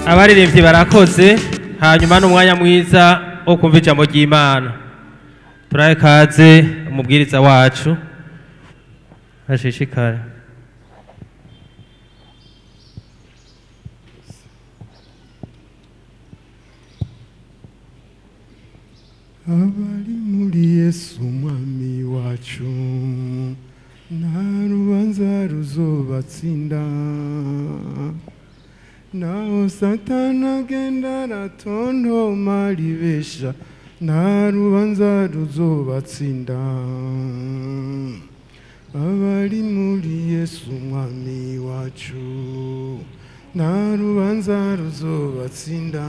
Abaririmbyi barakoze, hanyuma n'umwanya mwiza wo kumva ijambo ry'Imana. Turahe kaze umubwiriza wacu ashishikare. Abari muri Yesu umwami wacu nta rubanza ruzobatsinda, naho Satani agenda aratontoma aribesha, nta rubanza ruzobatsinda. Abari muri Yesu umwami wacu nta rubanza ruzobatsinda,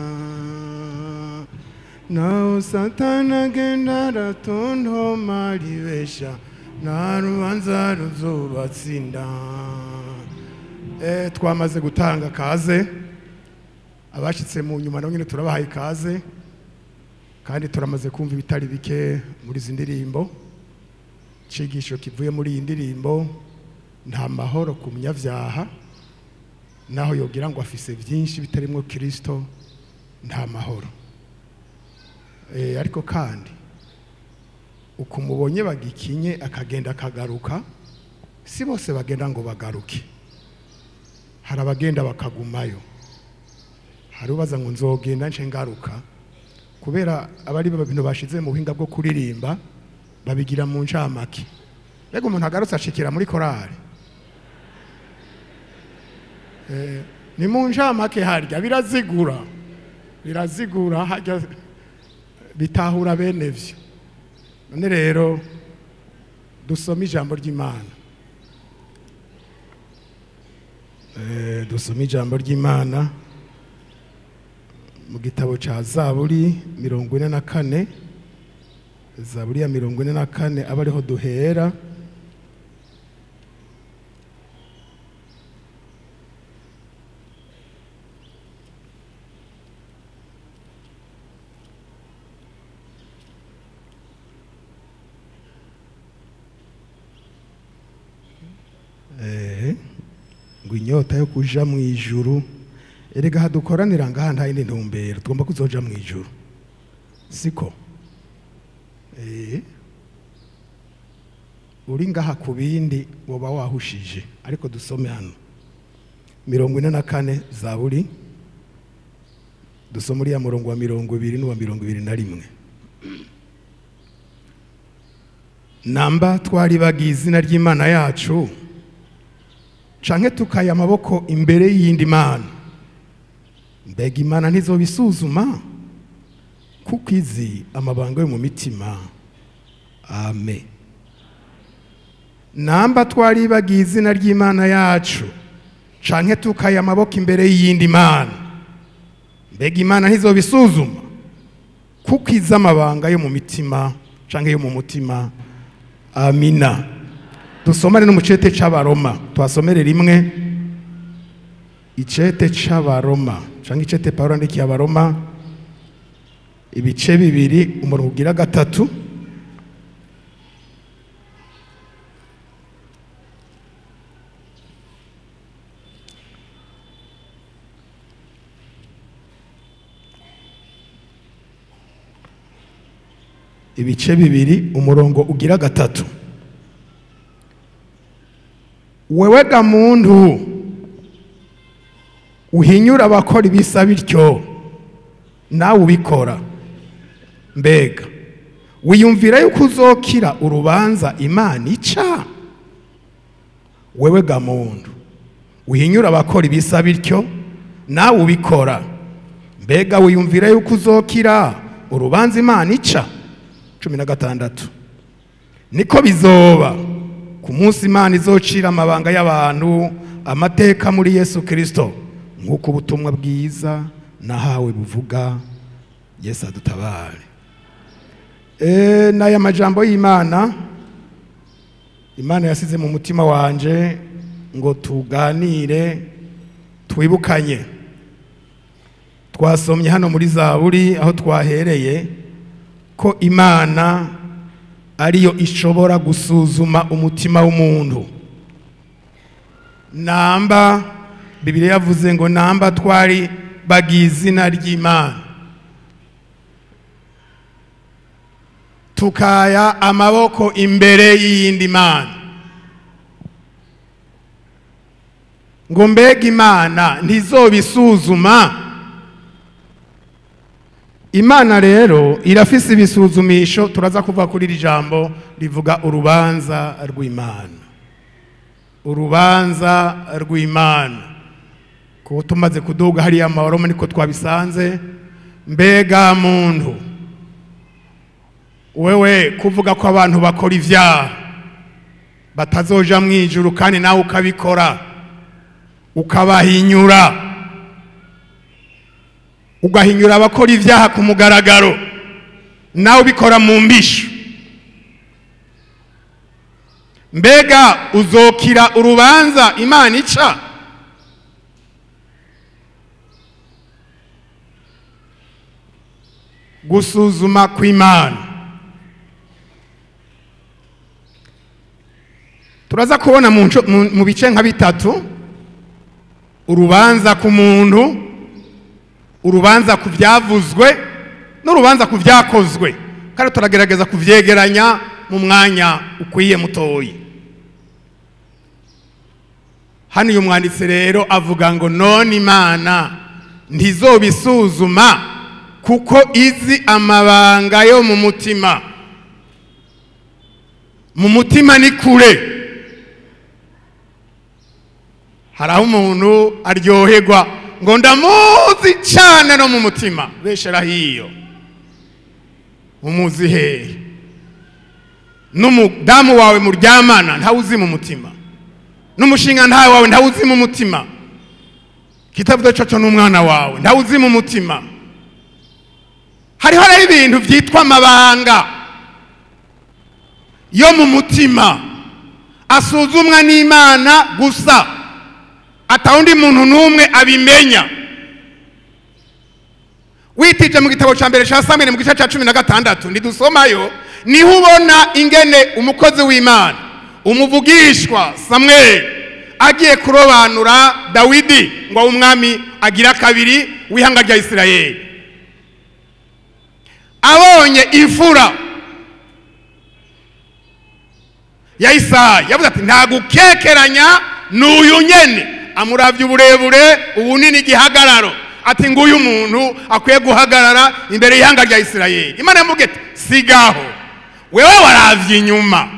naho Satani agenda aratontoma aribesha, nta rubanza ruzobatsinda. Twamaze gutanga kaze abashitse mu nyuma nabo nyine turabahaye kaze, kandi turamaze kumva ibitari bike muri izi ndirimbo. Cigisho kivuye muri iyi ndirimbo, nta mahoro ku munyavyaha, naho yogira ngo afise byinshi bitarimwo Kristo, nta mahoro. Ariko kandi ukumubonye bagikinye akagenda akagaruka, si bose bagenda ngo bagaruke, hari abagenda bakagumayo. Hari ubaza ngo nzogenda nce ngaruka, kubera abari bintu bashize mu buhinga bwo kuririmba babigira mu ncamake. Mbega umuntu agarutse ashikira muri korali, ni mu ncamake harya birazigura, birazigura harya bitahura bene vyo. None rero dusome ijambo ry'Imana. Dusome ijambo ry'Imana mu gitabo ca Zaburi 44, Zaburi ya 44 aba ariho duhera. Ngo inyota yo kuja mu ijuru, erega hadukoranira ngaha nta yindi ntumbero, tugomba kuzoja mu ijuru, siko? Uri ngaha ku bindi woba wahushije, ariko dusome hano 44 Zaburi, dusome uriya murongo wa 20 n'uwa 21. Namba twari bagiye izina ry'Imana yacu, canke tukaya amaboko imbere y'indi mana, mbega Imana ntizobisuzuma, kuko izi amabanga yo mu mitima. Amen. Namba twari bagiye izina ry'Imana yacu, canke tukaya amaboko imbere y'indi mana, mbega Imana ntizobisuzuma, kuko izi amabanga yo mu mitima canke yo mu mutima. Amina. Dusomane no mu cete c'Abaroma, twasomere rimwe icete c'Abaroma canke icete Paulo yandikiye Abaroma, ibice 2 umurongo ugira 3. Ibice 2 umurongo ugira 3. Wewe ga muntu uhinyura abakora ibisa bityo, nawe ubikora, mbega wiyumvira yuko uzokira urubanza Imana ica? Wewe ga muntu uhinyura abakora ibisa bityo, nawe ubikora, mbega wiyumvira yuko uzokira urubanza Imana ica? 16. Niko bizoba ku munsi Imana izocira amabanga y'abantu amateka muri Yesu Kristo, nk'uko ubutumwa bwiza nahawe buvuga. Yesu adutabare. N'aya majambo y'Imana, Imana yasize mu mutima wanje ngo tuganire twibukanye. Twasomye hano muri Zaburi aho twahereye ko Imana ariyo ishobora gusuzuma umutima w'umuntu. Namba Bibiliya yavuze ngo namba twari bagiye izina ry'Imana, tukaya amaboko imbere y'iyindi Mana. Ngo mbega Imana ntizobisuzuma? Imana rero irafise ibisuzumisho. Turaza kuva kuri iri jambo rivuga urubanza rw'Imana, urubanza rw'Imana. Kuko tumaze kuduga hariya amahoro niko twabisanze. Mbega muntu wewe kuvuga ko abantu bakora ivyaha batazoja mwijuru, kandi nawe ukabikora ukabahinyura, ugahinyura abakora ivyaha ku mugaragaro, nawe ubikora mu mbisho, mbega uzokira urubanza Imana ica? Gusuzuma kw'Imana turaza kubona mu bice nka bitatu: urubanza ku muntu, urubanza ku byavuzwe, n'urubanza ku byakozwe. Kandi turagerageza kuvyegeranya mu mwanya ukwiye mutoyi. Hano uyu mwanditsi rero avuga ngo none Imana ntizobisuzuma kuko izi amabanga yo mu mutima. Mu mutima ni kure. Hari aho umuntu aryoherwa ngo ndamuzi cyane no mu mutima, beshera hiyo umuzi hehe? N'umudamu wawe muryamana ntawuzi mu mutima, n'umushinga ntawe wawe ntawuzi mu mutima, kitavuze coco n'umwana wawe ntawuzi mu mutima. Hariho rero ibintu vyitwa amabanga yo mu mutima asuzumwa n'Imana gusa, atawundi muntu n'umwe abimenya. Witije mu gitabo ca mbere ca Samweli mu gice ca 16 ndidusomayo, niho ubona ingene umukozi w'Imana umuvugishwa Samweli agiye kurobanura Dawidi ngo umwami agira kabiri w'ihanga rya Isirayeli. Abonye imfura ya Isaya yavuze ati nta gukekeranya n'uyu nyene. Amuravye uburebure, ubunini, igihagararo, ati nguyu muntu akwiye guhagarara imbere y'ihanga rya Isirayeli. Imana yamubwiye ati sigaho, wewe waravye inyuma,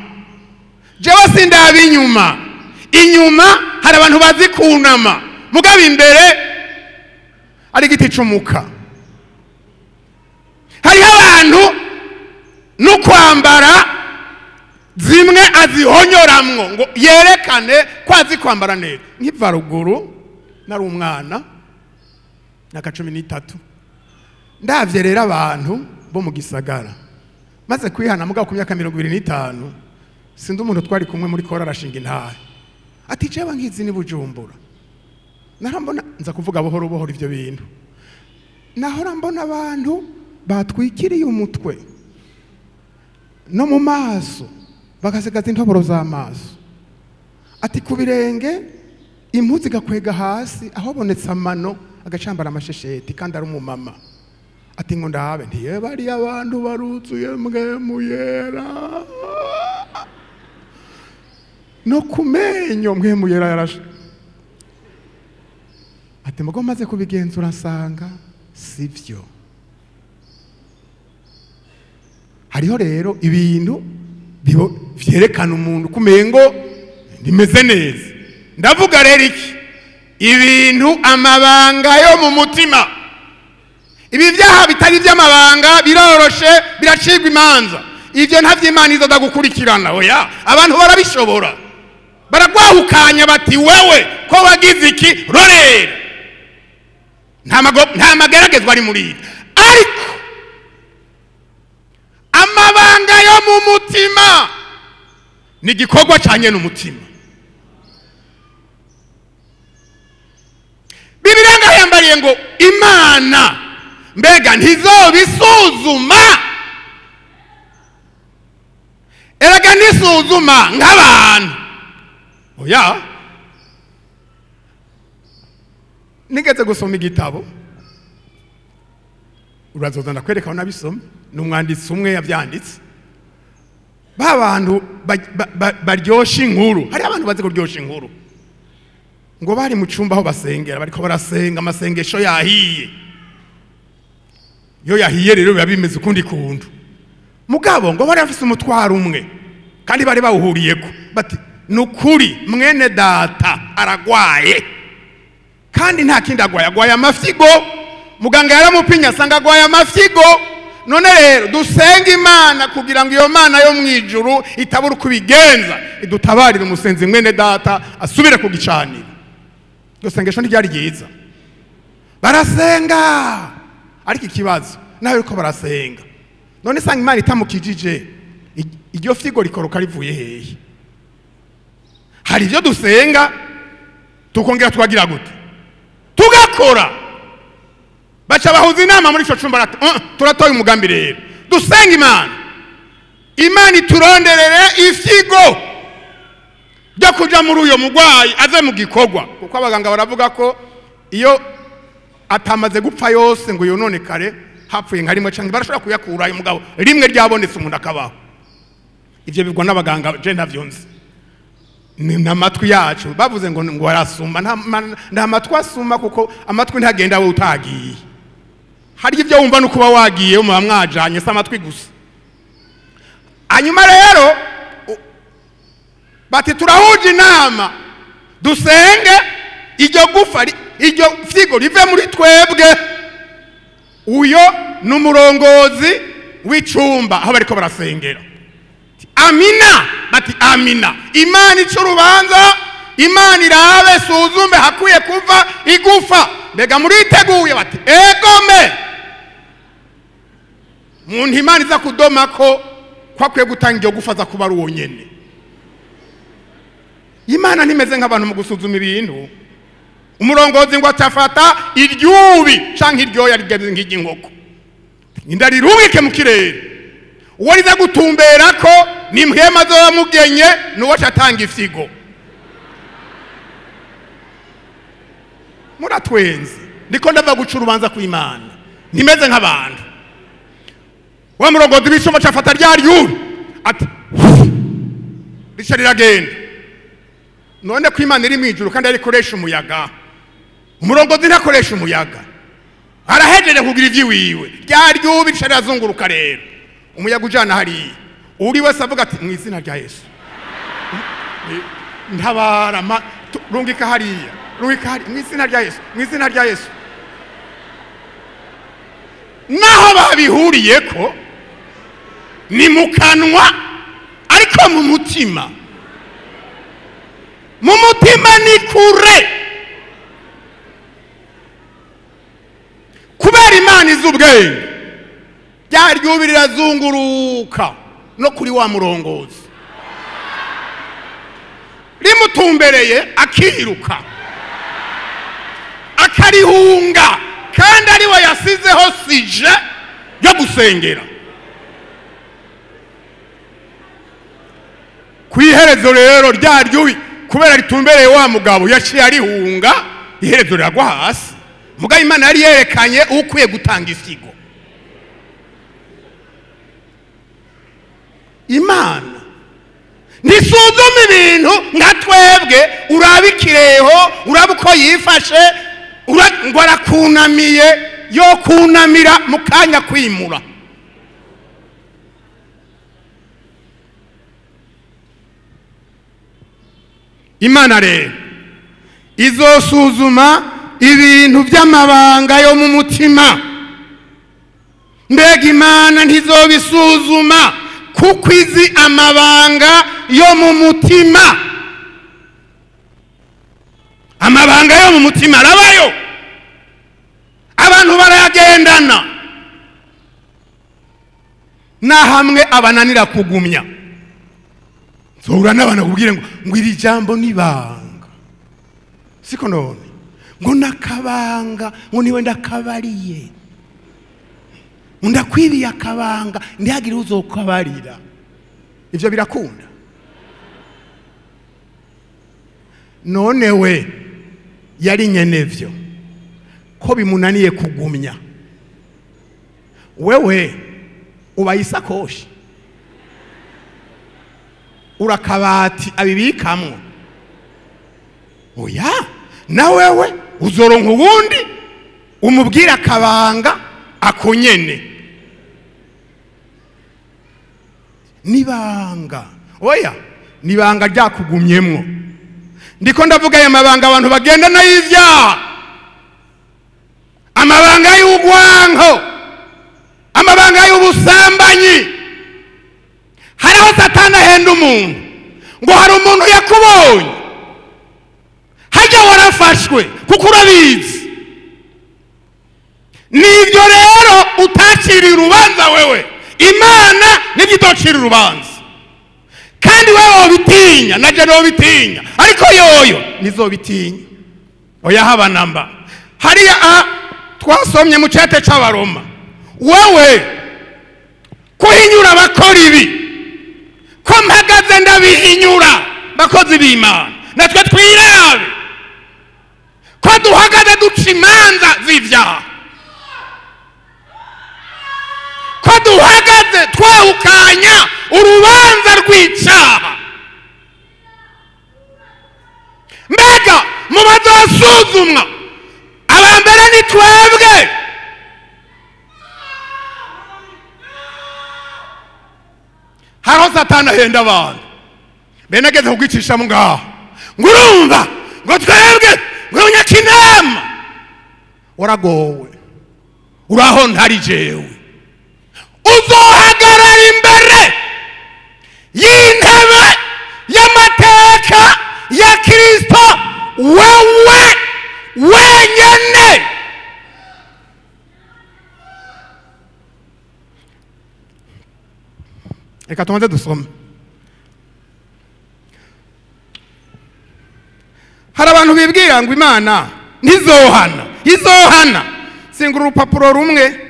jewe sindaba inyuma. Inyuma hari abantu bazi kunama, mugabo imbere ari igiti cumuka. Hariho abantu no kwambara zimwe azihonyoramwo ngo yerekane ko azi kwambara neza. Nkiva ruguru nari umwana naka 13, ndavye rero abantu bo mu gisagara maze kwihana mugabo ku myaka 25, sindi umuntu twari kumwe muri kora arashinga intahe ati jewe nkizi ni Bujumbura. Narambona nza kuvuga buhoro buhoro ivyo bintu, nahora mbona abantu batwikiriye umutwe no mu maso bagasigaza intoboro z'amaso, ati ku birenge impuzu igakwega hasi aho bonetse amano agacambara amashesheti kandi ari umumama. Ati ngo ndabe ntiye bari abantu baruzuye mwe muyera no kumenyo mwe muyera yarashe. Ati mugo maze kubigenzura nsanga sivyo. Hariho rero ibintu vyerekana umuntu kumengo ndimeze neza. Ndavuga rero iki? Ibintu amabanga yo mu mutima. Ibi vyaha bitari vy'amabanga biroroshe, biracigwa imanza. Ivyo ntavy'Imana izoza gukurikirana. Oya, abantu barabishobora, baragwahukanya bati wewe ko wagize iki, rorera. Nta mageragezwa ari muri ibi. Ariko amabanga yo mu mutima ni igikorwa canye n'umutima. Bibiliya yambariye ngo Imana mbega ntizobisuzuma? Erega nisuzuma nk'abantu. Oya, nigeze gusoma igitabo Urazoza ndakwereka aho nabisomye, ni umwanditsi umwe yavyanditse. Ba bantu baryosha inkuru, hari abantu bazi kuryosha inkuru, ngo bari mu cumba aho basengera, bariko barasenga amasengesho yahiye. Iyo yahiye rero biba bimeze ukundi kuntu. Mugabo ngo bari bafise umutwaro umwe kandi bari bawuhuriyeko, bati nukuri mwene data aragwaye, kandi nta kindi agwaye, agwaye amafyigo. Muganga yaramupimye asanga agwaye amafyigo. None rero dusenga Imana kugira ngo iyo Mana yo mwijuru itabura uko ibigenza, idutabarire umusenzi mwene data asubire ku gicaniro. Iryo sengesho ntiryari ryiza, barasenga, ariko ikibazo nawe yuko barasenga, none sanga Imana itamukijije, iryo fyigo rikoroka rivuye hehe? Hari ibyo dusenga tukongera tukagira gute? Tugakora. Baca bahuza inama muri ico cumba, turatoye umugambi rero, dusenga Imana, Imana ituronderere ifyigo ryo kuja muri uyo mugwayi aze mu gikorwa, kuko abaganga baravuga ko iyo atamaze gupfa yose ngo yononekare, hapfuye nka rimwe canke barashobora kuyakura ayo mugabo rimwe ryabonetse umuntu akabaho. Ivyo bivugwa n'abaganga, je ntavyo nzi, ni n'amatwi yacu bavuze ngo arasuma. Nta matwi asuma, kuko amatwi ntagenda we utagiye. Hari ibyo wumva no kuba wagiye muba mwajanye, si amatwi gusa. Hanyuma rero bati turahuje inama, dusenge iryo gufa, iryo fyigo rive muri twebwe. Uyo ni umurongozi w'icumba aho bariko barasengera. Amina, bati amina. Imana ica urubanza, Imana irabe suzume hakwiye kuva igufa. Mbega muriteguye? Bati egome. Muntu Imana iza kudoma ko kwakwiye gutanga iryo gufa aza kuba ari uwo nyene. Imana ntimeze nk'abantu mu gusuzuma ibintu. Umurongozi ngo atafata iryubi canke iryoya rigeze nk'iry'inkoko, inda rirubike mu kirere, uwo riza gutumbera ko ni mpwema zoba mugenye nuwo atanga ifyigo. Muratwenze, ndiko ndava guca urubanza kw'Imana, ntimeze nk'abantu. Wa murongozi w'icumba cafata rya ryubi ati rica riragenda. None ko Imana iri mwijuru kandi arikoresha umuyaga, umurongozi ntakoresha umuyaga, arahejeje kugira ivyiwiwe, rya ryubi rica rirazunguruka. Rero umuyaga ujana hariya, uri wese avuga ati mu izina rya Yesu ntabara, rungika hariya, rungika hariya, mu izina rya Yesu, mu izina rya Yesu. Naho babihuriyeko ni mu kanwa, ariko mu mutima, mu mutima ni kure. Kubera Imana izi ubwenge, rya ryubi rirazunguruka no kuri wa murongozi, rimutumbereye akiruka akarihunga, kandi ari we yasizeho sije yo gusengera. Ku iherezo rero rya ryubi kubera ritumbereye wa mugabo yaciye arihunga, iherezo riragwa hasi. Mugabo Imana yari yerekanye ukwiye gutanga ifyigo. Imana ntisuzuma ibintu nka twebwe, uraba ikireho, uraba uko yifashe, ngo arakunamiye, yo kunamira mu kanya kwimura. Imana rero izosuzuma ibintu by'amabanga yo mu mutima. Mbega Imana ntizobisuzuma kuko izi amabanga yo mu mutima. Amabanga yo mu mutima arabayo, abantu barayagendana, na hamwe abananira kugumya. Nzohura n'abantu bakubwire ngo iri jambo ni ibanga, siko none ngo nakabanga, ngo niwe ndakabariye, ndakwiriye akabanga, ntihagire uzokabarira. Ivyo birakunda. None we yari nyenevyo ko bimunaniye kugumya, Wewe ubaye isakoshi, urakabati abibikamwo. Oya, na wewe uzoronka uwundi umubwira akabanga akonyene. Nibanga. Oya, nibanga ryakugumyemwo. Ndiko ndavuga aya mabanga abantu bagenda nayivya. Amabanga y'ugwanko, amabanga y'ubusambanyi. Hariho Satani ahenda umuntu ngo hari umuntu yakubonye, hajya warafashwe kuko urabizi. Nibyo rero utakiriye urubanza wewe, Imana nibyo idocira urubanza. Kandi wewe wobitinya, naje nobitinya, ariko yoyo nizobitinya. Oya haba namba. Hariya twasomye mu cete c'Abaroma, wewe kuhinyura abakora ibi, ko mpagaze ndabihinyura bakozi b'Imana, natwe twirabe ko duhagaze duca imanza z'ivyaha, ko duhagaze twahukanya urubanza rw'icaha. Mbega mu bazosuzumwa abambere ni twebwe. Hariho Satani ahenda abantu bene ageze kugwicisha mu ngaho, ngo urumva ngo twebwe ngo nyakinama. Waragowe, uraho ntari jewe. Uzohagarara imbere y'intebe y'amateka ya Kristo wewe wenyene. Reka tubanze dusome. Hari abantu bibwira ngo Imana ntizohana, izohana. Singura urupapuro rumwe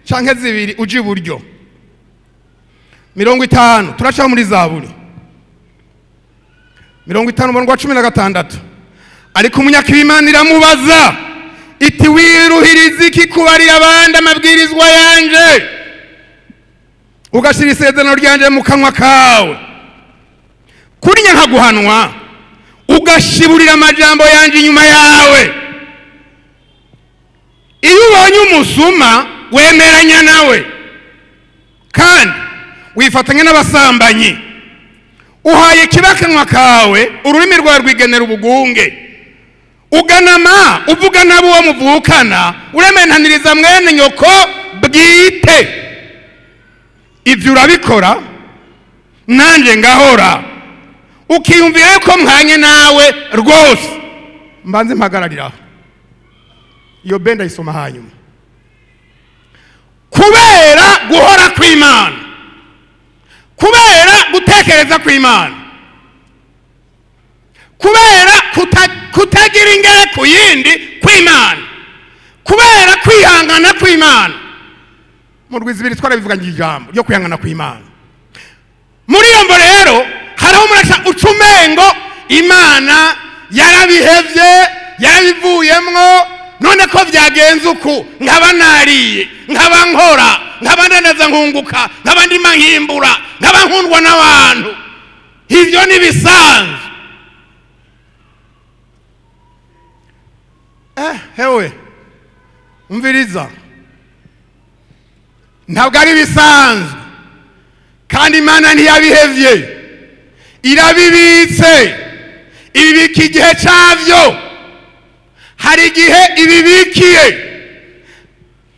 canke zibiri uje iburyo. 50 turaca muri Zaburi 50 umurongo wa 16. Ariko umunyakibimana iramubaza iti wiruhiriza iki kubarira abandi amabwirizwa yanje, ugashira isezerano ryanje mu kanwa kawe? Kuri nye nkaguhanwa, ugashiburira amajambo yanje inyuma yawe. Iyo ubonye umusuma wemeranya nawe, kandi wifatanya n'abasambanyi. Uhaye kibakanwa kawe, ururimi rwawe rwigenera ubugunge. Uganama uvuga nabo uwo muvukana, urementaniriza mwene nyoko bwite. Ibyo urabikora nanjye ngahora, ukiyumvira ko mwanye nawe rwose. Mbanze mpagararira iyo benda isoma hanyuma. Kubera guhora kw'Imana, kubera gutekereza kw'Imana, kubera kutagira ingere ku yindi kw'Imana, kubera kwihangana kw'Imana. Mu rwizibiri twarabivuga ijambo ryo kwihangana kw'Imana. Muri iyo mbo rero hariho umurasha ucumengo Imana yarabihevye, yarabivuyemwo. None ko byagenze uku, nkaba nariye, nkaba nkora, nkaba ndandaza nkunguka, nkaba ndima nkimbura, nkaba nkundwa n'abantu, ivyo nibisanzwe. Hewe umviriza, ntabwo ari bisanzwe. Kandi Imana ntiyabihevye, irabibitse, ibibika igihe cavyo. Hari igihe ibibikiye.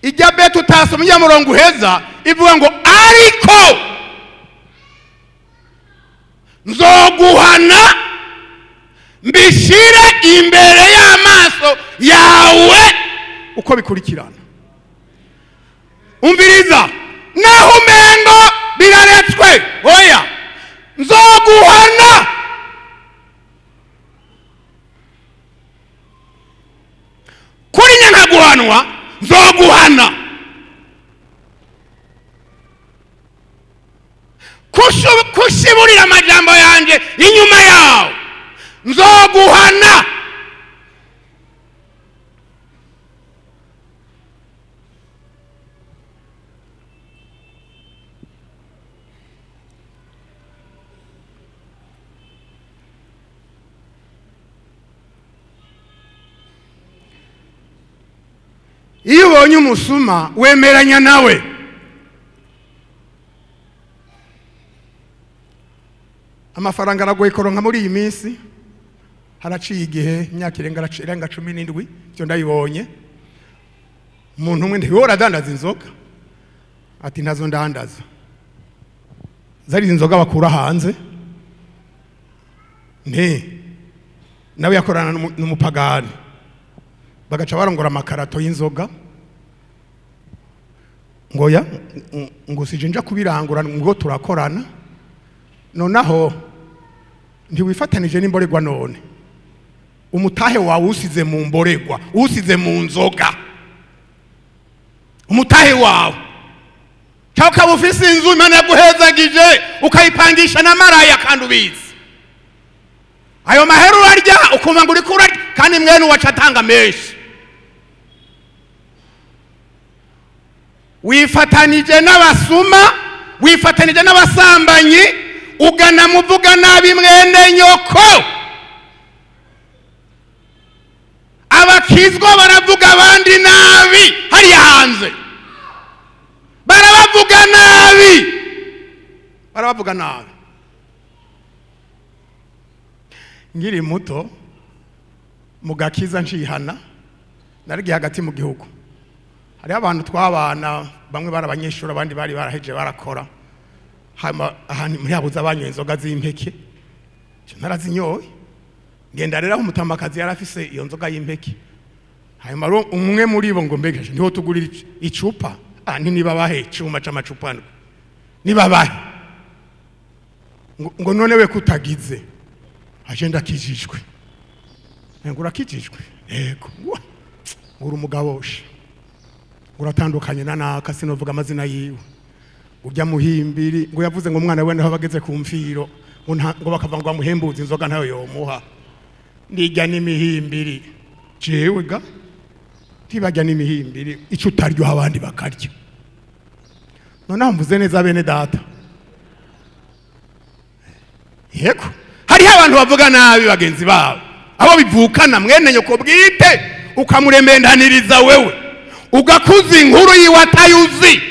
Ijya betu utasoma ijya murongo uheza ivuga ngo ariko nzoguhana mbishire imbere y'amaso yawe uko bikurikirana. Umviriza, naho umengo biraretswe, oya, nzoguhana. Kuri nyankaguhanwa nzoguhana. Kushiburira amajambo yanje inyuma yawe nzoguhana. Iyo ubonye umusuma wemeranya nawe. Amafaranga aragoye koronka muri iyi minsi, haraciye igihe imyaka irenga 17 ibyo ndabibonye. Umuntu umwe ntiwora adandaza inzoga, ati ntazo ndandaza, zari inzoga bakura hanze. Nti nawe yakorana n'umupagani, bagaca barongora amakarato y'inzoga, ngo ya ngo sije nja kubirangura ngo turakorana. Nonaho ntiwifatanije n'imboregwa, none umutahe wawe usize mu mboregwa, usize mu nzoga, umutahe wawe cyangwa ukaba ufise inzu Imana yaguhezagije ukayipangisha na maraya kandi ubizi ayo mahera urarya ukumva ngo uriko urarya, kandi mwene uwaca atanga menshi. Wifatanije n'abasuma, wifatanije n'abasambanyi, ugana muvuga nabi mwene nyoko. Abakizwa baravuga abandi nabi hariya hanze, barabavuga nabi, barabavuga nabi. Nkiri muto mu gakiza ncihana, narigiye hagati mu gihugu, hariho abantu twabana, bamwe bari abanyeshuri abandi bari baraheje barakora. Ahantu muri habuze abanyoye inzoga z'impeke, narazinyoye ngenda rero aho umutamakazi yari afise iyo nzoga y'impeke. Hanyuma umwe muri bo ngo mbegeje niho tugurira icupa, nti nibabahe icuma c'amacupa ndwi, nibabahe ngo none we kutagize aje ndakijijwe. Ngo urakijijwe? Yego. Uri umugabo she, uratandukanye na naka, sinovuga amazina yiwe, urya muhimbiri ngo yavuze ngo umwana we naho bageze ku mfiro ngo bakava ngo bamuhembuze inzoga ntayo yomuha. Nijya n'imihimbiri jewe ga ntibajya n'imihimbiri, ico utaryoha abandi bakarya. Noneho mvuze neza bene data, yego hariho abantu bavuga nabi bagenzi babo, abo bivukana mwene nyoko bwite, ukamuremendaniriza wewe, ugakuza inkuru yiwe atayuzi.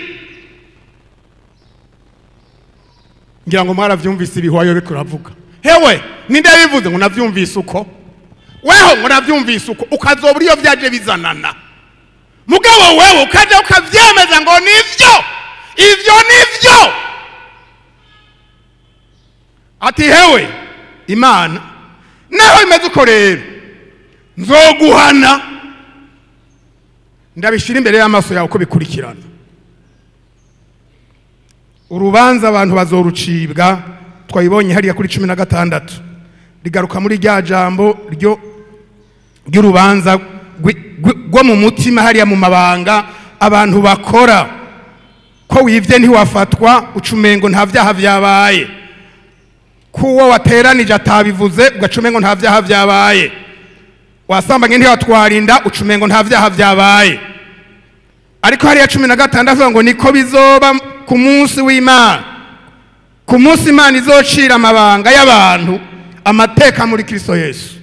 Ngira ngo mwaravyumvise ibihwayo biko uravuga. Hewe ninde yabivuze? Ngo navyumvise uko weho, ngo navyumvise uko, ukazobura iyo vyaje bizanana. Mugabo wewe ukaja ukavyemeza ngo nivyo, ivyo nivyo. Ati hewe Imana naho imeze uko rero nzoguhana, ndabishira imbere y'amaso yawe uko bikurikirana. Urubanza abantu bazorucibwa, twayibonye hariya kuri 16, rigaruka muri rya jambo ry'urubanza rwo mu mutima hariya mu mabanga abantu bakora. Ko wivye ntiwafatwa ucumengo nta vyaha vyabaye, kuwo wateranije atabivuze ugacumengo nta vyaha vyabaye, wasambanye ntiwatwarinda ucumengo nta vyaha vyabaye. Ariko hariya 16 ngo niko bizoba ku munsi w'Imana, ku munsi Imana izocira amabanga y'abantu amateka muri Kristo Yesu.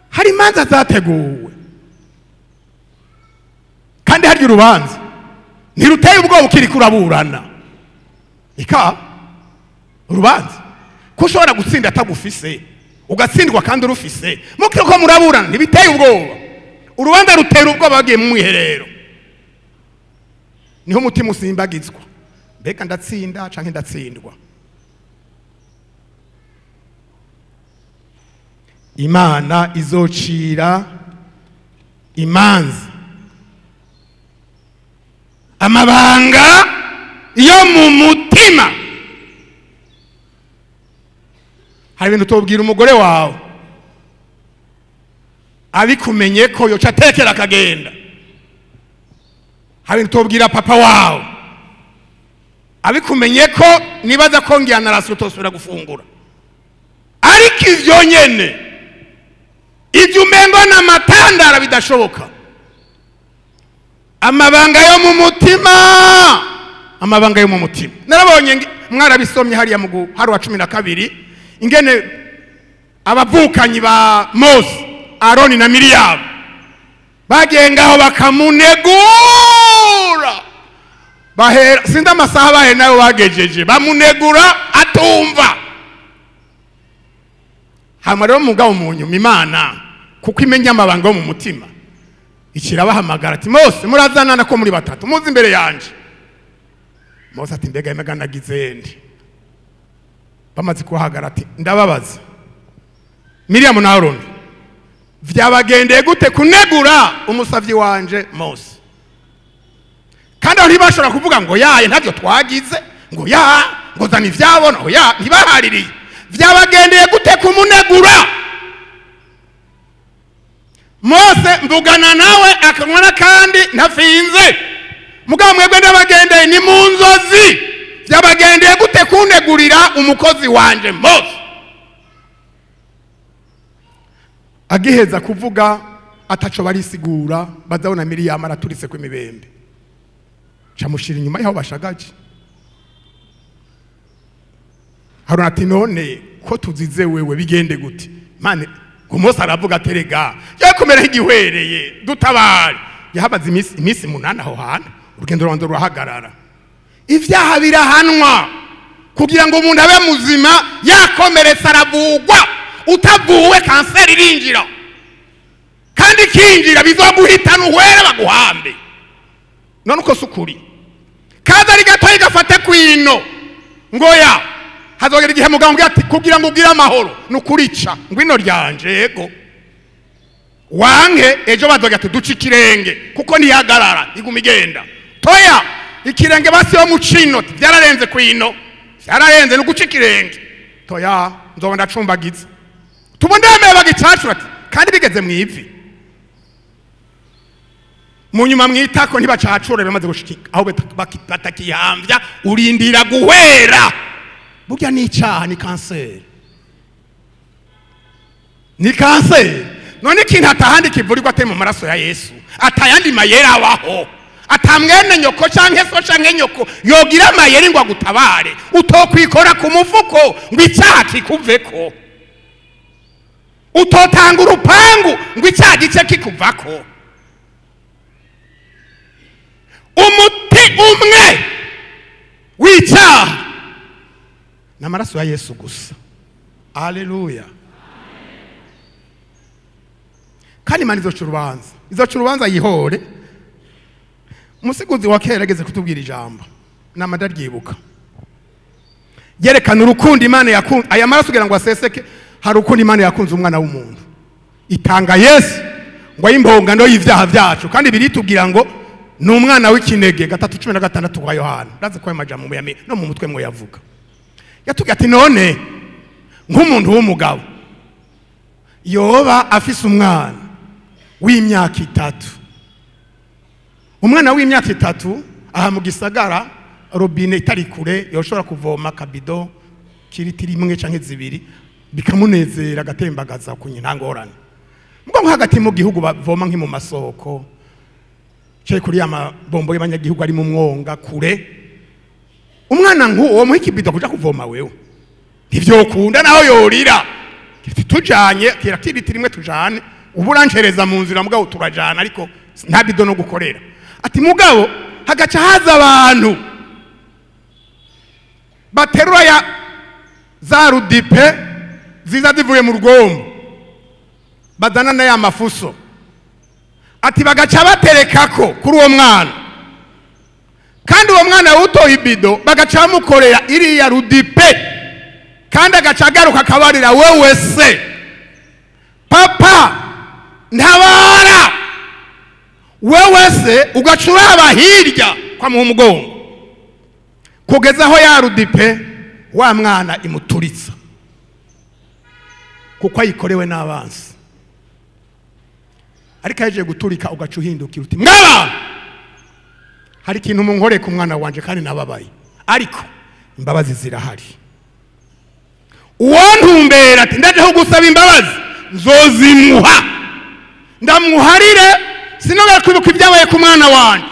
Hari imanza zateguwe, kandi hari urubanza ntiruteye ubwoba ukiri kuraburana. Ika urubanza ko ushobora gutsinda atagufise, ugatsindwa kandi urufise, mukiriko muraburana ntibiteye ubwoba. Urubanza rutera ubwoba bagiye mu mwiherero, niho umutima usimbagizwa, mbega ndatsinda canke ndatsindwa. Imana izocira imanza amabanga yo mu mutima. Hari ibintu utobwira umugore wawe abikumenye ko yoca atekera akagenda. Hari ibintu utobwira papa wawe abikumenye ko nibaza ko ngiye narasi utosubira gufungura. Ariko ivyo nyene ibyo umengo n'amatandara bidashoboka. Amabanga yo mu mutima, amabanga yo mu mutima. Narabonye mwarabisomye hariya mu hari wa 12 ingene Abavukanyi ba Mose, Aroni na Miriyamu, bagiye ngaho bakamunegura, bahera sinda amasaha bahe nayo bagejeje bamunegura atumva. Hama rero mugabo mu nyuma Imana kuko imenya amabanga yo mu mutima ikirabahamagara ati Mose murazanana ko muri batatu muze imbere yanje. Mose ati mbega mbega nagize nde? Bamaze kuhagara ati ndababaza Miriyamu na Aroni, vyabagendeye gute kunegura umusavyi wanje Mose? Kandi aho ntibashobora kuvuga ngo yaye ntavyo twagize, ngo ya ngo zana ivyabona, ngo ya ntibahaririye. Vyabagendeye gute kumunegura? Mose mvugana nawe akanywa n'akandi ntafinze, mugabo mwebwe ndabagendeye ni mu nzozi. Vyabagendeye gute kunegurira umukozi wanje Mose? Agiheza kuvuga ataco barisigura, bazabona Miriyamu araturitse ku mibembe, camushira inyuma yaho bashagaje. Haruna ati none ko tuzize wewe bigende gute? Mane ngo Mose aravuga aterega yakomera igihwereye dutabare. Yahabaze iminsi 8 aho hantu, urugendo rwanda rurahagarara. Ivyaha birahanwa kugira ngo umuntu abe muzima, yakomeretse aravugwa, utavuwe kanseri irinjira, kandi ikinjira bizoguhitana uhwere baguhambe. None uko sukuri kaza ari gatoyi gafate kwino ngoya hazogera igihe muganga ati kugira ngo ugire amahoro nukurica ngwino ryanje yego wanke ejo bazoga ati duca ikirenge kuko ntihagarara iguma igenda. Toya ikirenge basi yo mucino byararenze kwino, byararenze no guca ikirenge. Toya nzoba ndacumbagiza tubondemeye bagicacura ati kandi bigeze mu ivi. Mu nyuma mwitako ntibacacure bamaze gushika aho batakihambya, urindira guhera. Burya ni icyaha, ni kanseri, ni kanseri. None ikintu atahandi kivurirwa atari mu maraso ya Yesu, atayandi mayeri abaho, atamwene nyoko canke so canke nyoko yogira amayeri ngo agutabare, utokwikora ku mufuko ngo icyaha kikuveko, utotanga urupangu ngo icyaha gice kikuvako. Umuti umwe w'icyaha ni amaraso ya Yesu gusa. Haleluya. Kandi Imana izoca urubanza, izoca urubanza yihore. Umusiguzi wa kera yageze kutubwira ijambo nama ndaryibuka, yerekana urukundo Imana yakunze. Aya maraso kugira ngo aseseke, hari urukundo Imana yakunze umwana w'umuntu, itanga Yesu ngo ayimpongano y'ivyaha vyacu. Kandi biritubwira ngo ni umwana w'ikinege 3:16 kwa Yohana. Ndazi ko ayo majambo muyamenye no mu mutwe mwe yavuga. Yatubwiye ati none nk'umuntu w'umugabo yoba afise umwana w'imyaka 3, umwana w'imyaka 3 aha mu gisagara robine itari kure yoshobora kuvoma kabido kiritiri imwe canke 2 bikamunezera agatembagaza kunye nta ngorane. Mugo hagati mu gihugu bavoma nki mu masoko cye kuri amabombo y'abanyagihugu ari mu mwonga kure, umwana nk'uwo muha ikibido kuja kuvoma wewe ntivyokunda, naho yorira tujanye kira kiritiri imwe tujane, uburancereza mu nzira mugabo turajana ariko nta bido no gukorera. Ati mugabo hagaca haza abantu baterura ya za rudipe ziza zivuye mu rugombo bazana na ya mafuso, ati bagaca baterekako kuri uwo mwana, kandi uwo mwana utoye ibido bagaca bamukorera iriya rudipe, kandi agaca agaruka akabarira wewe se papa ntabara, wewe se ugaca uraba hirya kwa muha umugongo kugeza aho ya rudipe wa mwana imuturitsa kuko ayikorewe n'abansi. Ariko yaje guturika ugaca uhindukira uti mwaba hari ikintu munkoreye ku mwana wanje kandi nababaye, ariko imbabazi zirahari. Uwantumbera ati ndaje gusaba imbabazi nzozimuha, ndamuharire sinongera kwibuka ibyabaye ku mwana wanje.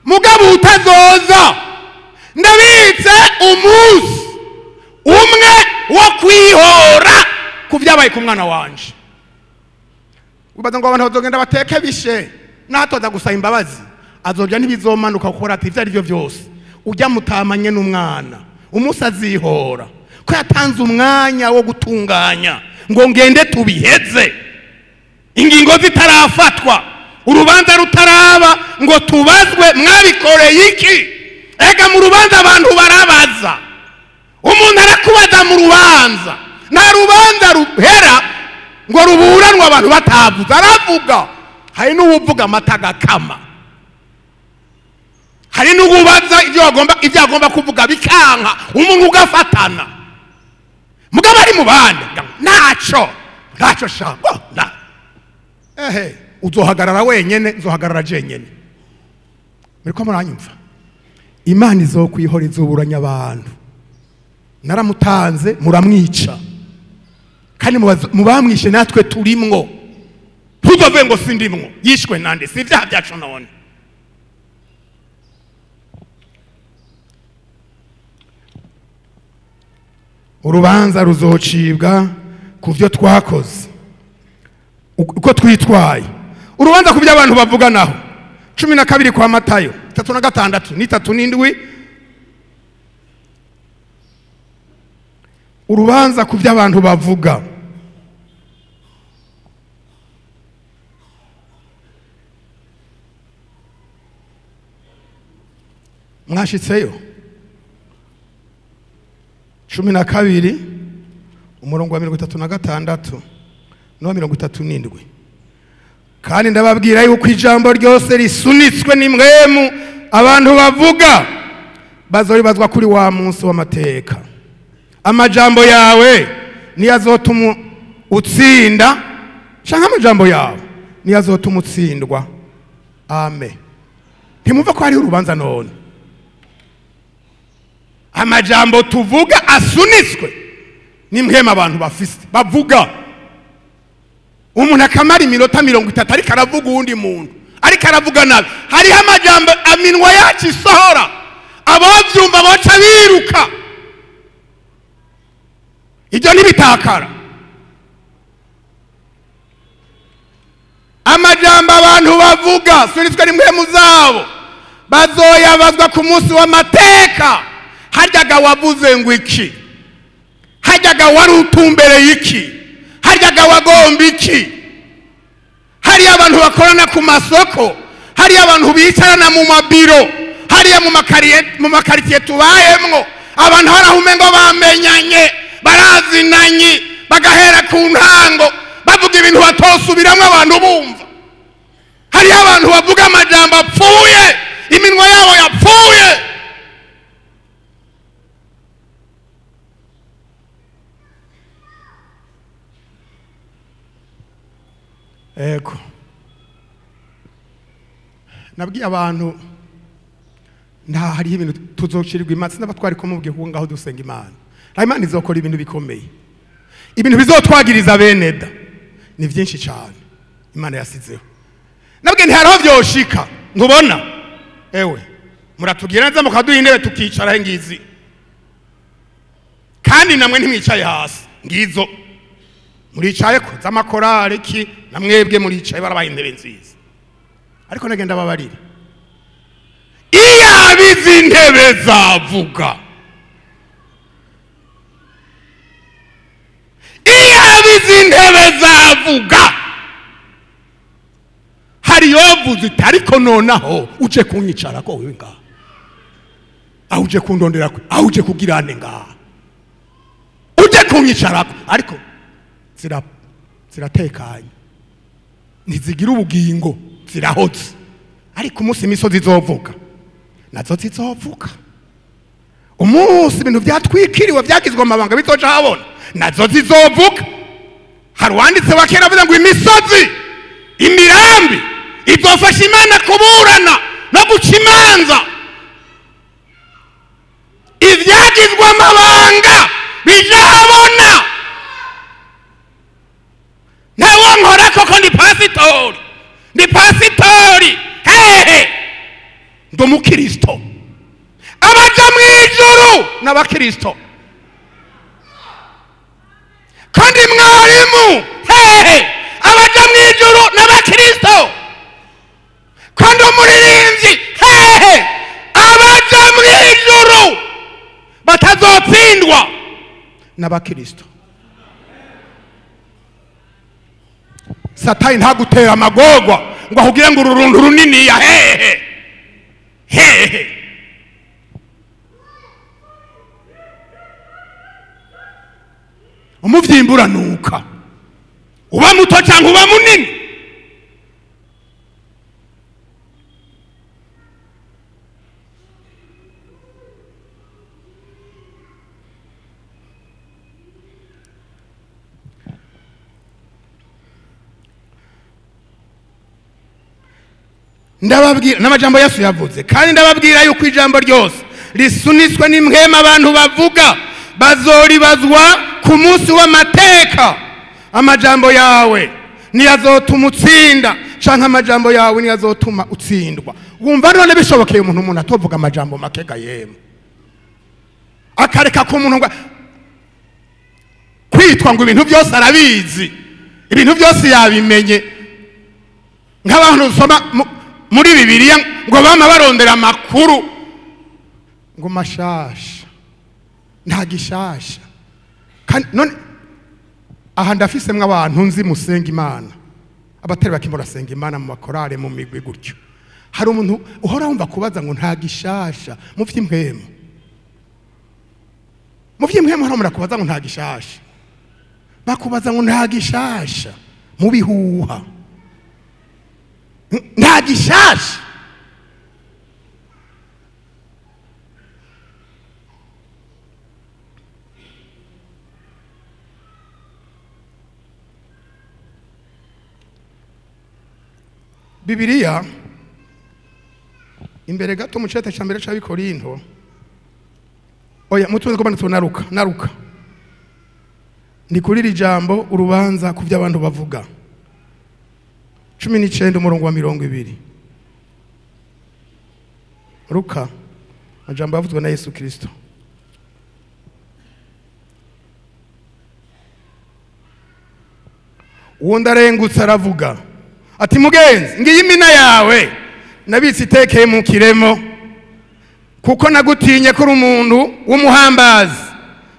Mugabo utazoza ndabitse umunsi umwe wo kwihora ku Ibyabaye ku mwana wanje, ubaza ngo abantu bazogenda bateke bishe natoza gusaba imbabazi, azobya ntibizomanuka gukora ati ivyo ari byo byose. Ujya mutamanye n'umwana umunsi azihora ko yatanze umwanya wo gutunganya ngo ngende tubiheze, ingingo zitarafatwa, urubanza rutaraba ngo tubazwe mwabikoreye iki. Ega mu rubanza abantu barabaza, umuntu arakubaza mu rubanza, nta rubanza ruhera ngo ruburanwe abantu batavuze. Aravuga, hari n'uwuvuga amata agakama, hari n'uwubaza ibyo agomba kuvuga bikanka, umuntu ugafatana. Mugabo ari mu bandi ntaco ntaco shango na ehe, uzohagarara wenyene, nzohagarara jenyene. Muriko muranyumva? Imana izokwihora izoburanya abantu. Naramutanze muramwica, kandi mubamwishe natwe turimwo. Ntuzove ngo sindimwo, yishwe nande? Si ibyaha byacu none? Urubanza ruzocibwa ku byo twakoze, uko twitwaye. Urubanza ku byo abantu bavuga naho 12 kwa Matayo 36 ni 37. Urubanza ku byo abantu bavuga. Mwashitseyo 12 umurongo wa 36 no 37. Kandi ndababwira yuko ijambo ryose risunitswe n'imwemu abantu bavuga bazoribazwa kuri wa munsi w'amateka. Amajambo yawe niyo azotuma utsinda, canke amajambo yawe niyo azotuma utsindwa. Amen. Ntimumva ko hariho urubanza none? Amajambo tuvuga asunitswe n'imwemu abantu bafise bavuga. Umuntu akamara iminota 30 ariko aravuga uwundi muntu, ariko aravuga nabi. Hariho amajambo aminwa yacu isohora, abavyumva baca biruka. Ibyo ntibitakara. Amajambo abantu bavuga sunitswe n'imwemu zabo bazoyabazwa ku munsi w'amateka. Haryaga wavuze ngo iki? Haryaga wari utumbereye iki? Haryaga wagomba iki? Hari abantu bakorana ku masoko, hari abantu bicarana mu mabiro, hariya mu makaritsiye tubayemwo, abantu haraho umengo bamenyanye, barazinanye, bagahera ku ntango bavuga ibintu batosubiramwo abantu bumva. Hari abantu bavuga amajambo apfuye, iminwa yabo yapfuye. Ego, nabwiye abantu nta hariho ibintu tuzocirirwa imanza, n'abatwari ko mubwiye kuko ngaho dusenga Imana. Imana izokora ibintu bikomeye, ibintu bizotwagiriza bene da ni byinshi cyane Imana yasizeho. Nabwiye ntihariho vyoshika ntubona, ewe muratugira neza mukaduha intebe tukicara ngizi, kandi namwe ntimwicaye hasi ngizo, muricaye ko z'amakorari ki namwebwe muricaye barabaye intebe nziza. Ariko nagenda babarira, iyo abizi intebe zavuga, iyo abizi intebe zavuga, hari yovuze iti ariko nonaho uje kunyicara ko wewe ngaha, aho uje kundondera, aho uje kugirane ngaha, uje kunyicarako. Ariko ziratekanye, ntizigira ubugingo, zirahotse. Ariko umunsi imisozi izovuga nazo zizovuga, umunsi ibintu byatwikiriwe byagizwe amabanga bizoca habona nazo zizovuga. Hari uwanditse wa kera avuga ngo imisozi imirambi izofasha Imana kuburana no guca imanza. Ibyagizwe amabanga bija habona. Ntawonkora koko ndi pasitori, ndi pasitori hehe, ndi umukristo. Abaja mu ijuru n'abakristo. Kandi mwarimu hehe abaja mu ijuru n'abakristo. Kandi umuririmbyi hehe abaja mu ijuru batazotsindwa n'abakristo. Satani ntagutera amagorwa ngo akubwire ngo ururundu runini ya hehe hehe. Umuvyimba uranuka, uba muto cyangwa uba munini. Ndababwira n'amajambo Yesu yavuze, kandi ndababwira yuko ijambo ryose risunitswe n'impwema abantu bavuga bazoribazwa ku munsi w'amateka. Amajambo yawe niyazotuma utsinda canke amajambo yawe niyazotuma utsindwa. Wumva none bishobokeye umuntu atovuga amajambo makega yemwe, akareka ko umuntu kwitwa ngo ibintu byose arabizi, ibintu byose yabimenye. Nk'abantu usoma muri Bibiliya ngo bama barondera amakuru ngo mashasha nta gishasha. Kandi none aha ndafisemwe abantu nzi musenga Imana, abatari bake murasenga Imana mu makorale mu migwi gutyo. Hari umuntu uhora wumva kubaza ngo nta gishasha mu vy'impwemu, mu vy'impwemu hora murakubaza ngo nta gishasha, bakubaza ngo nta gishasha mu bihuha, nta gishasha. Bibiliya imbere gato mu cete ca mbere c'Abikorinto, oya mutuze ko bantu naruka ni kuri iri jambo urubanza ku by'abantu bavuga 19 umurongo wa 20. Ruka amajambo yavuzwe na Yesu Kristo. Uwo ndarengutse aravuga ati mugenzi, ngiyi imina yawe nabitse itekeye mu kiremo, kuko nagutinye ko uri umuntu w'umuhambazi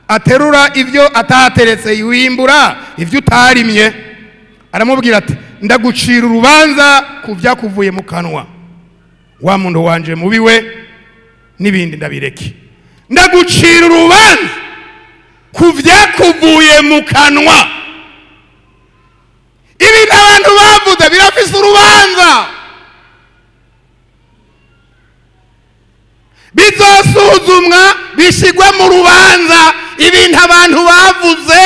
aterura ibyo atateretse, yiwimbura ibyo utarimye. Aramubwira ati ndagucira urubanza ku byakuvuye mu kanwa, wa muntu wanje mubi we, n'ibindi ndabireke. Ndagucira urubanza ku byakuvuye mu kanwa. Ibintu abantu bavuze birafise urubanza, bizosuzumwa bishigwe mu rubanza. Ibintu abantu bavuze,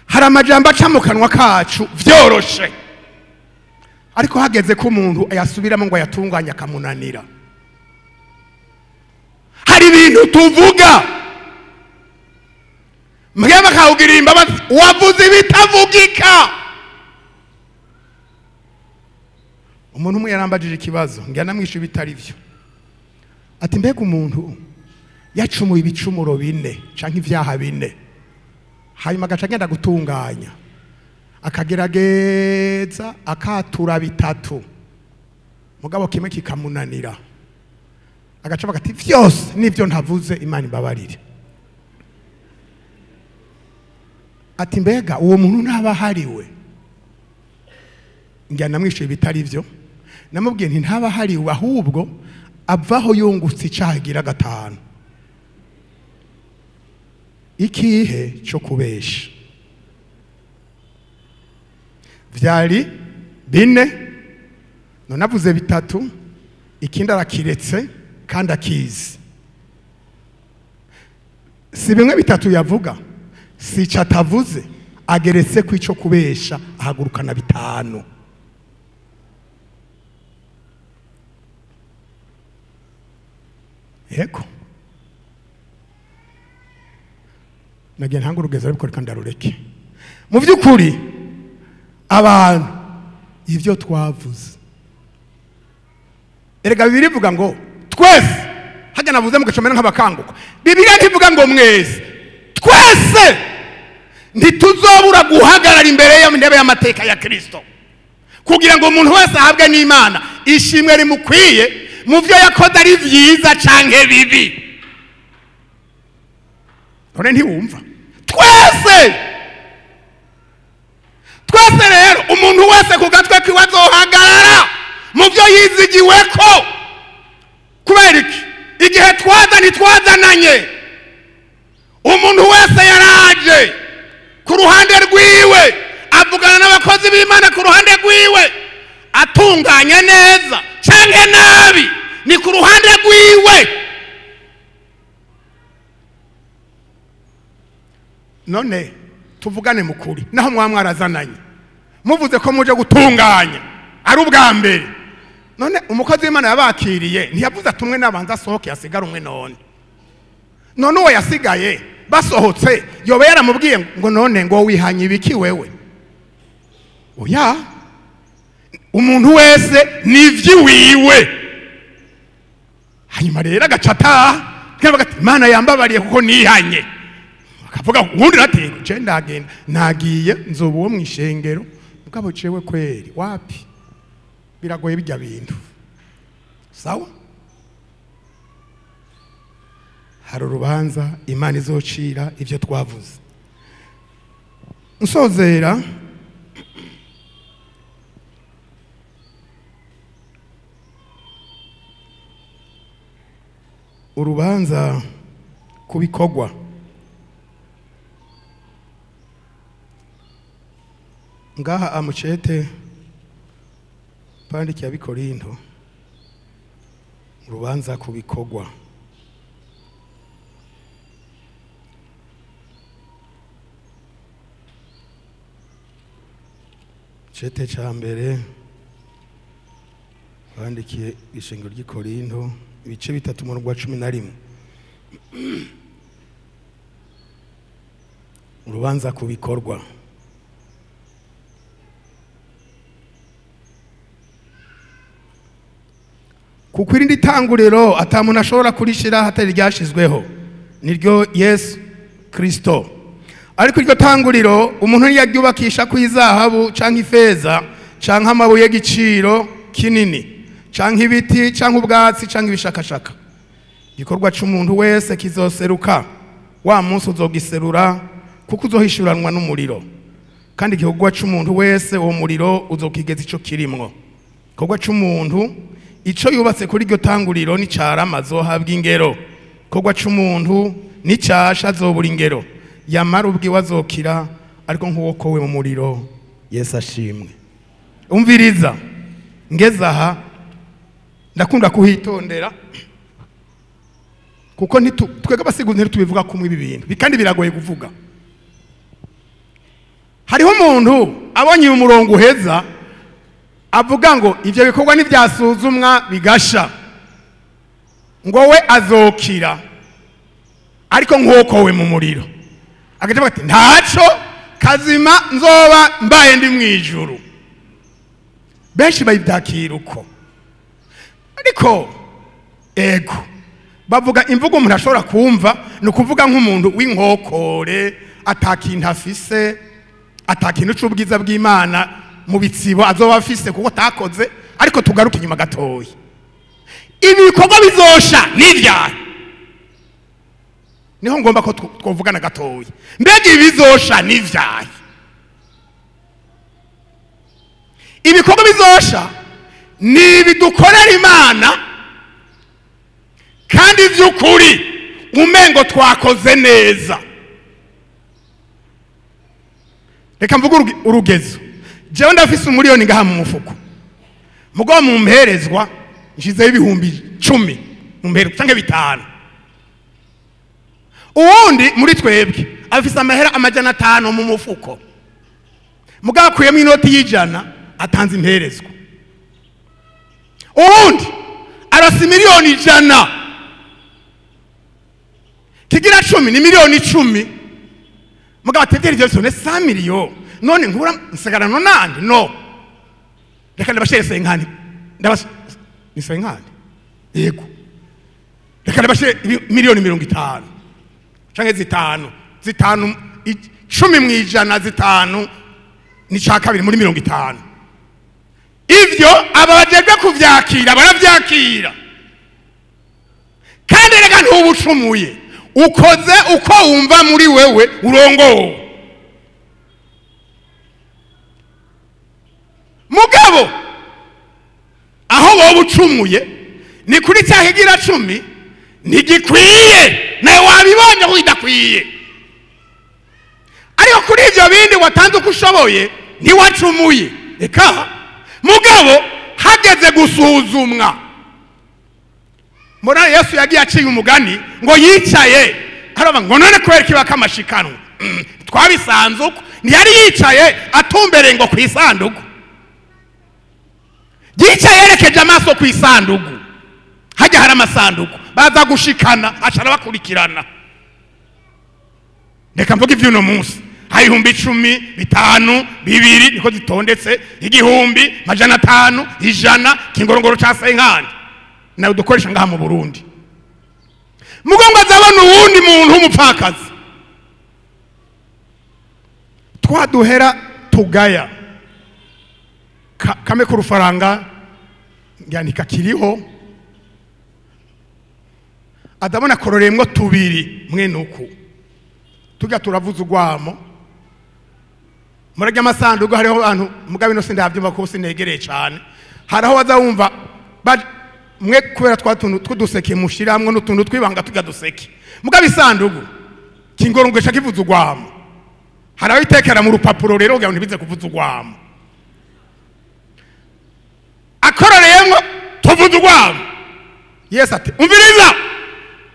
hari amajambo aca mu kanwa kacu vyoroshe, ariko hageze ko umuntu ayasubiramo ngo ayatunganye akamunanira. Hari ibintu tuvuga mbwe bakawugira imbabazi, wavuze ibitavugika. Umuntu umwe yarambajije ikibazo ngira namwishe bitari byo, ati mbega umuntu yacumuye ibicumuro bine canke ivyaha bine, hanyuma agaca agenda gutunganya akagerageza akatura bitatu, mugabo kimwe kikamunanira, agaca bagati vyose nivyo ntavuze Imana imbabarire. Ati mbega uwo muntu ntaba hariwe? Ngira namwishe bitari byo, namubwiye nti ntaba hariwe, ahubwo avaho yungutse icaha gira gatanu, ikihe cyo kubesha. Vyari bine none avuze bitatu, ikindi arakiretse kandi akizi. Si bimwe bitatu yavuga, si ico atavuze, ageretse ku ico kubesha ahagurukana bitanu. Yego nagiye ntanga urugeza ariko reka ndarureke. Mu by'ukuri abantu ivyo twavuze, erega Bibiliya ivuga ngo twese, hajya navuze mugacomera nk'abakanguka. Bibiliya ntivuga ngo mwese, Twese ntituzobura guhagarara imbere y'intebe y'amateka ya Kristo, kugira ngo umuntu wese ahabwe n'Imana ishimwe rimukwiye mu byo yakoze, ari vyiza canke bibi. None ntiwumva? Twese, twese rero, umuntu wese ku gatwe kiwe azohagarara mu byo yizigiweko. Kubera iki? Igihe twaza ntitwazananye. Umuntu wese yaraje ku ruhande rwiwe, avugana n'abakozi b'Imana ku ruhande rwiwe, atunganye neza canke nabi, ni ku ruhande rwiwe. None tuvugane mukuri, naho mwa mwarazananye muvuze ko muje gutunganya ari ubwa mbere, none umukozi w'Imana yabakiriye ntiyavuze ati umwe nabanza asohoke yasigara umwe? None uwo yasigaye basohotse yoba yaramubwiye ngo none ngo wihanye ibiki wewe? Oya, umuntu wese nivyiwiwe. Hanyuma rero agaca ataha, akavuga ati Imana yambabariye kuko nihanye. Akavuga uwundi ati je ndagenda, nagiye nzoba uwo mw'ishengero, mugabo jewe kweri wapi, biragoye bijya bintu. Sawa, hari urubanza Imana izocira ivyo twavuze. Nsozera urubanza kubikorwa. Ngaha amucete pandikiye ab'Ikorinto, urubanza kubikorwa. Cete ca mbere bandikiye ishengero ry'Ikorinto, ibice 3 umurongo wa 11. Urubanza kubikorwa. Kuko irindi tanguriro atamuntu ashobora kurishira hatari ryashizweho, niryo Yesu Kristo. Ariko iryo tanguriro umuntu ntiyaryubakisha ku izahabu canke ifeza canke amabuye y'igiciro kinini canke ibiti canke ubwatsi canke ibishakashaka. Igikorwa c'umuntu wese kizoseruka wa munsi uzogiserura, kuko uzohishuranwa n'umuriro. Kandi igikorwa c'umuntu wese uwo muriro uzokigeza ico kirimwo. Igikorwa c'umuntu ico yubatse kuri iryo tanguriro n'icarama azohabwa ingero. Igikorwa c'umuntu n'icasha azobura ingero, yamara ubwiwe azokira ariko nk'uwokowe mu muriro. Yesu ashimwe. Umviriza, ngeze aha ndakunda kuhitondera, kuko twebwe abasiguzi ntitubivuga kumwe ibi bintu, kandi biragoye kuvuga. Hariho umuntu abonye uyu murongo uheza avuga ngo ivyo bikorwa ntivyasuzumwa bigasha, ngo we azokira ariko nk'uwokowe mu muriro. Agaca ati ntaco kazima nzoba mbaye ndi mwijuru. Benshi bayivyakira uko, ariko ego bavuga imvugo umuntu ashobora kumva, ni ukuvuga nk'umuntu w'inkokore atakintu afise, atakintu c'ubwiza bw'Imana mu bitsibo azoba afise kuko atakoze. Ariko tugaruke inyuma gatoya, ibi bikorwa bizosha n'ivyaha, niho ngomba ko twovugana gatoya. Mbega ibi bizosha n'ivyaha? Ibikorwa bizosha ni ibidukorera Imana kandi vy'ukuri umengo twakoze neza. Reka mvuge urugezo. Jewe ndafise umuriyoni ngaha mu mufuko, mugabo mu mperezwa nshizeho 10,000 mu mperezwa canke 5. Uwundi muri twebwe afise amahera 500 mu mufuko, mugabo akuyemo inoti y'100 atanze imperezwa. Uwundi arasi 100,000,000, kigira 10 ni 10,000,000, mugabo ategera ivyo byose 100 million. None nkura nsigarano nandi no reka ndabashere senkani, ndabas ni senkani yego, reka ndabashere 50,000,000 canke 5 zitanu 10 mu ijana 5 ni ca kabiri muri 50. Ivyo aba bajejwe kuvyakira baravyakira. Kandi reka ntubucumuye, ukoze uko wumva muri wewe urongowe. Mugabo aho wowe ucumuye ni kuri cya kigira 10 ntigikwiye, nawe wabibonye ko idakwiye. Ariko kuri ivyo bindi watanze uko ushoboye ntiwacumuye. Eka mugabo hageze gusuzumwa, mura Yesu yagiye aciye umugani ngo yicaye araba ngo none kubera kiba kamashikanwa twabisanze uko ntiyari yicaye atumbereye ngo kwisanduku, yicaye yerekeje amaso kwisanduku, hajya hari amasanduku baza gushikana acara bakurikirana. Reka mvuge ivy'uno munsi, hari 10,000, 5, 2 niko zitondetse, 1000, 500, 100, kingorongoro ca 50 nawe dukoresha ngaha mu Burundi. Mugongo azabona uwundi muntu w'umupfakazi twaduhera tugaya kame ku rufaranga ngianika kiriho, adabona kororemwo tubiri mwene uku tujya turavuza ugwamo murajya amasanduku. Hariho abantu mugabe no sindavyumva ko sinegereye cyane, haraho bazawumva mwe kubera twatuntu twuduseke mushiramwe n'utuntu twibanga tujya duseke, mugabe isanduku kingorongesha kivuza ugwamo, haraho itekera mu rupapuro rero kugira ngo ntibize kuvuza ugwamo, akororeyemwo tuvuza ugwamo. Yesu ati umviriza,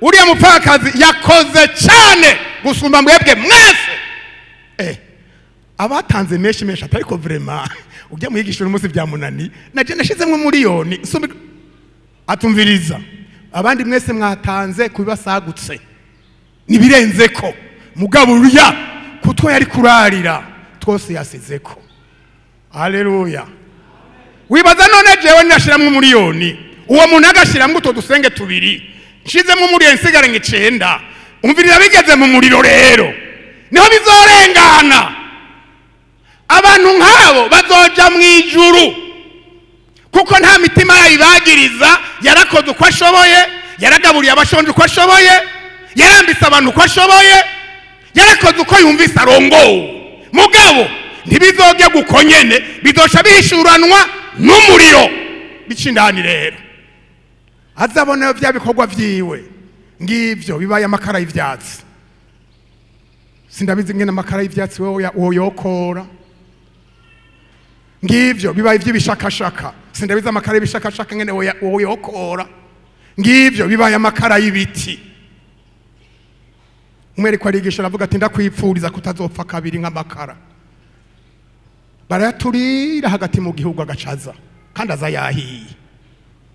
uriya mupfakazi yakoze cyane gusumba mwebwe mwese. Abatanze menshi menshi atariko vraiment ujya muyigisha uyu munsi byamunani naje nashizemwe miliyoni atumviriza, abandi mwese mwatanze kubibasagutse nibirenzeko, mugabo uriya kutwo yari kurarira twose yasizeko. Haleluya. Wibaza none jewe nashiramwe miliyoni, uwo muntu agashiramwe utwo dusenge tubiri, nshizemwe miliyoni nsigare 9, umvirira bigeze mu muriro rero niho bizorengana. Abantu nk'abo bazoja mu ijuru kuko nta mitima yayibagiriza, yarakoze uko ashoboye, yaragaburiye abashonje uko ashoboye, yarambise abantu uko ashoboye, yarakoze uko yumvise arongowe. Mugabo ntibizoge guko nyene, bizosha bihishuranwa n'umuriro bicindani. Rero azabona vya bikorwa vyiwe ngivyo bibaye amakara y'ivyatsi. Sindabizi ngene amakara y'ivyatsi wewe woyokora, ngivyo bibaye ivy'ibishakashaka, sindabizi amakara y'ibishakashaka ngene woyokora, ngivyo bibaye amakara y'ibiti. Umwe ariko arigisha aravuga ati ndakwipfuriza kutazopfa kabiri nk'amakara. Barayaturira hagati mu gihugu agacaza, kandi aza yahiye,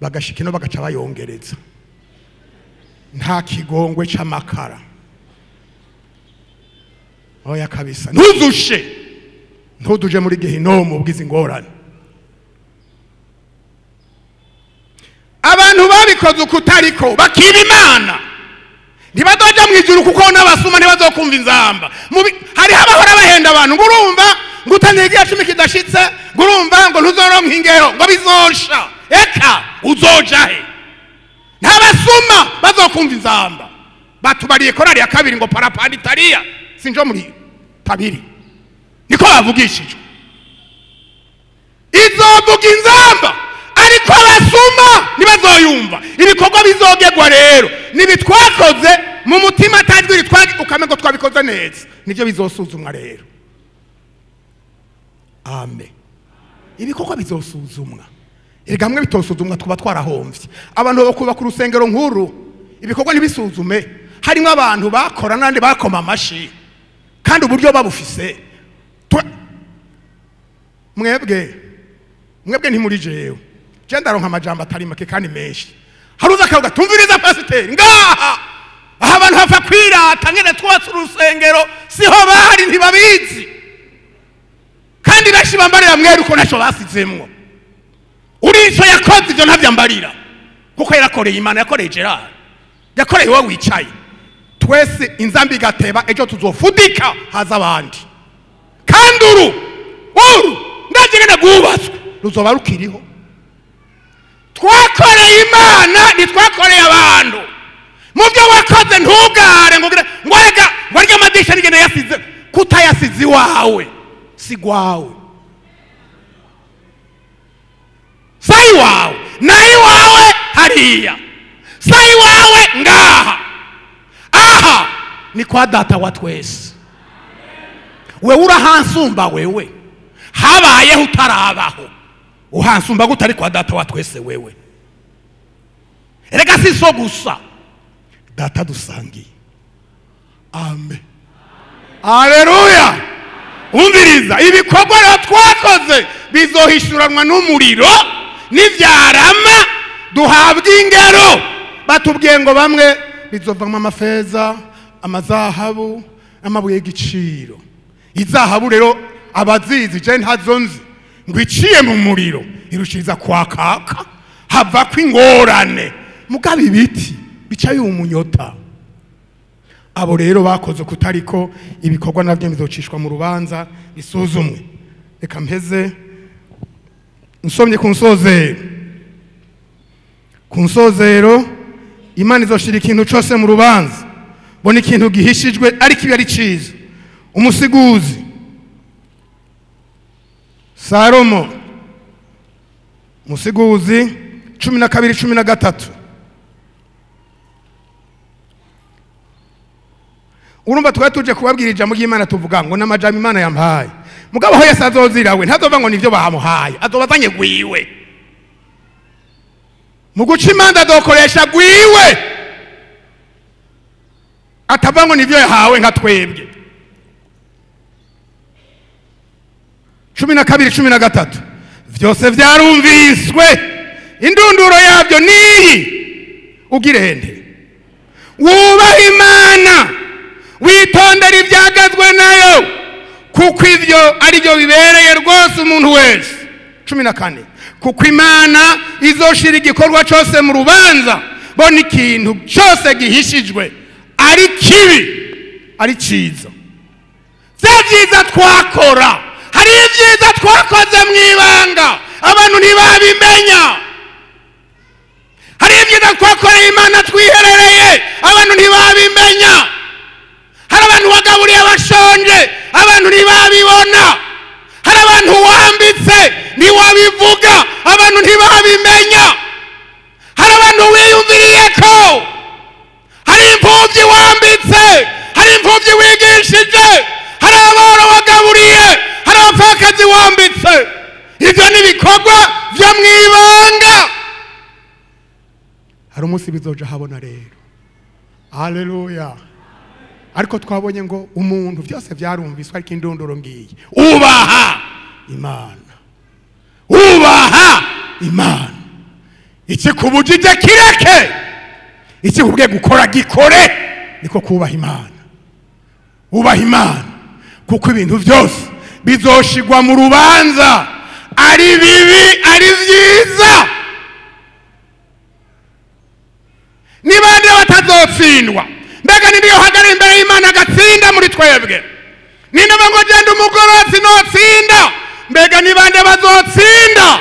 bagashika ino bagaca bayongereza. Nta kigongwe c'amakara, oya kabisa. Ntuzushe, ntuduje muri gehinomu ubwiza ingorane. Abantu babikoze ukutariko bakiba Imana ntibazoja mu ijuru kuko n'abasuma ntibazokumva inzamba. Hariho abahora bahenda abantu ngo urumva ngo utangiye igihe 10 kidashitse, ngo urumva ngo ntuzoronka ingero ngo bizosha. Eka uzoja he? Ntabasuma bazokumva inzamba. Batubariye korari ya kabiri ngo parapanditaria sinjo muri tabiri, niko bavugishijwe. Izovuga inzamba ariko abasuma ntibazoyumva. Ibikorwa bizogegwa rero nibitwakoze mu mutima atajwi twagi ukamengo twabikoze neza, nivyo bizosuzumwa rero. Amen. Ibikorwa bizosuzumwa. Erega hamwe bitosuzumwa tuba twarahomvye. Abantu bakubaka urusengero nkuru ibikorwa ntibisuzume, harimo abantu bakora nandi bakoma amashi kandi uburyo babufise. Mwebwe ntimuri jewe, je ndaronka amajambo atari make kandi menshi. Haruza akavuga tumviriza pasiteri ngaha, aha abantu bapfa kwirata ngene twatse urusengero siho bari ntibabizi, kandi benshi bambarira mweru ko ntaco basizemwo. Urico yakoze ivyo ntavyambarira kuko yarakoreye Imana, yakoreye Gerard, yakoreye wowe wicaye. Twese inzambi gateba ejo tuzofudika haza abandi. Kandi uru ndagenda gubatswe ruzoba rukiriho. Twakoreye Imana nitwakoreye abantu. Mubyo wakoze ntugare ngo ngwarega ngwarya amadisha nigenda yasize kutayasize wawe si gwawe. Sai wawe nayi wawe hariya. Sai wawe ngaha. Aha ni kwa data wa twese. Wewe urahansumba wewe. Habayeho utarabaho. Uhansumba gutari kwa data wa twese wewe. Erega si so gusa. Data dusangiye. Amen. Haleluya. Umviriza ibikorwa twakoze bizohishuranwa n'umuriro n'ivyarama duhabwa ingero. Batubwiye ngo bamwe bizovamwa amafeza, amazahabu, amabuye y'igiciro. Izahabu rero abazizi je ntazonzi ngo iciye mu muriro irushiriza kwakaka hava kwingorane. Mugabe ibiti bicaye umunyota. Abo rero bakoze kutariko ibikorwa navyo bizocishwa mu rubanza bisuzumwe. Reka mpeze nsomye ku nsozero. Ku nsozero Imana izoshira ikintu cyose mu rubanza. Bona ikintu gihishijwe ariko ibi ari ciza. Umusiguzi Salomo, musiguzi 12 13. Urumva twari tuje kubabwira ijambo ry'Imana tuvuga ngo n'amajambo Imana yampaye. Mugabo aho Yesu azozira we ntazova ngo nivyo bamuhaye, azobazanye gwiwe. Mu guca imanza azokoresha gwiwe. Atava ngo nivyo yahawe nka twebwe. 12 13. Vyose vyarumviswe, indunduro yabyo niyi. Ugirende wubaha Imana, witondera ibyagazwe nayo, kuko ivyo ari byo bibereye rwose umuntu wese. 14. Kuko Imana izoshira igikorwa cyose mu rubanza, bona ikintu cyose gihishijwe ari kibi ari ciza. Vya vyiza twakora, hari ibyiza twakoze mu ibanga abantu ntibabimenya. Hari ibyiza twakoreye Imana twiherereye abantu ntibabimenya. Hari abantu wagaburiye abashonje abantu ntibabibona. Hari abantu wambitse ntiwabivuga abantu ntibabimenya. Hari abantu wiyumviriye ko hari imfuvyi wambitse, hari imfuvyi wigishije, hari aboro wagaburiye, hari abapfakazi wambitse. Ivyo ni ibikorwa vyo mwibanga. Hari umunsi bizoja habona rero. Haleluya. Ariko twabonye ngo umuntu byose byarumviswe ariko indunduro ngiye. Ubaha Imana. Ubaha Imana. Ikikubujije kireke. Ikikubwiye gukora gikore. Niko kubaha Imana. Ubaha Imana kuko ibintu byose bizoshigwa mu rubanza, ari bibi ari vyiza. Nibande batazotsindwa? Mbega ninde yohagara imbere y'Imana agatsinda muri twebwe? Ninde ngo genda umugorotsi notsinda? Mbega nibande bazotsinda?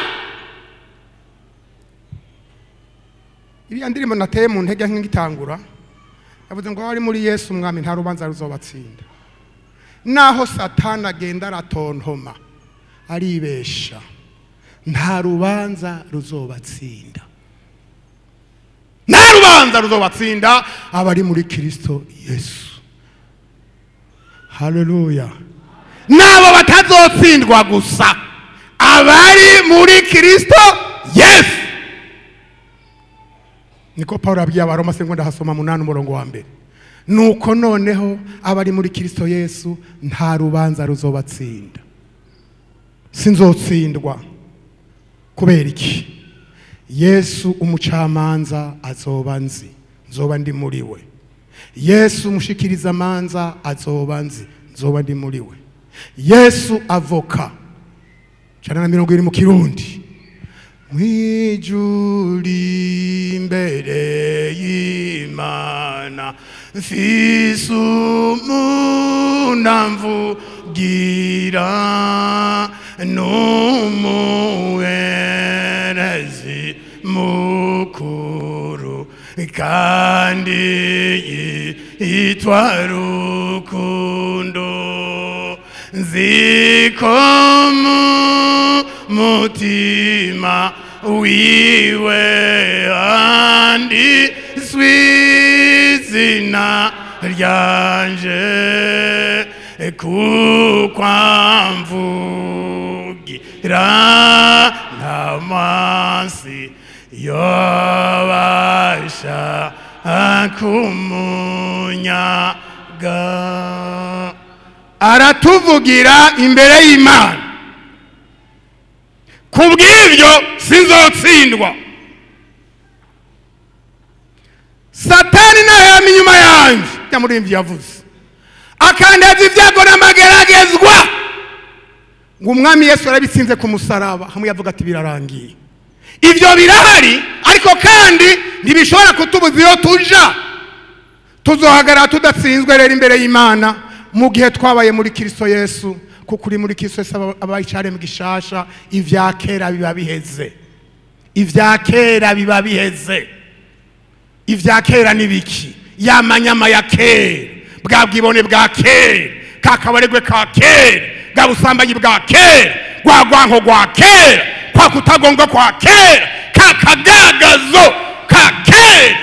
Iriya ndirimbo nateye mu ntege nk'ingitangura yavuze ngo ari muri Yesu umwami nta rubanza ruzobatsinda. Naho Satani agenda aratontoma aribesha, nta rubanza ruzobatsinda. Nta rubanza ruzobatsinda abari muri Kristo Yesu. Haleluya. Nabo batazotsindwa gusa abari muri Kristo Yesu. Niko Paulo abwiye Abaroma se ngo ndahasoma 8 umurongo wa 1. Nuko noneho abari muri Kristo Yesu nta rubanza ruzobatsinda. Sinzotsindwa kubera iki? Yesu umucamanza azoba nzi, nzoba ndi muri we. Yesu umushikiriza manza azoba nzi, nzoba ndi muri we. Yesu avoka 120 mu Kirundi, Mwijuri imbere y'Imana mfise umunamvugira n'umuherezi mukuru kandi yitwa Rukundo. Nzi ko mu mutima wiwe handitswe izina ryanje, kuko amvugira nta mansi yobasha kumunyaga. Aratuvugira imbere y'Imana. Kubw'ibyo sinzotsindwa. Satani nayo yama inyuma yanje, nyamurindi yavuze, akandaza ibyago n'amageragezwa. Ngo umwami Yesu yarabitsinze ku musaraba, hamwe yavuga ati birarangiye. Ibyo birahari, ariko kandi ntibishobora kutubuza iyo tuja. Tuzohagarara tudatsinzwe rero imbere y'Imana mu gihe twabaye muri Kristo Yesu, kuko uri muri Kristo Yesu abaye icaremwe gishasha. Ivya kera biba biheze, ivya kera biba biheze. Ivya kera ni biki? Ya manyama ya kera, bwa bwibone bwa kera, ka kabaregwe ka kera, bwa busambanyi bwa kera, rwa rwanko rwa kera, kwa kutagongwa kwa kera, ka kagagazo ka kera,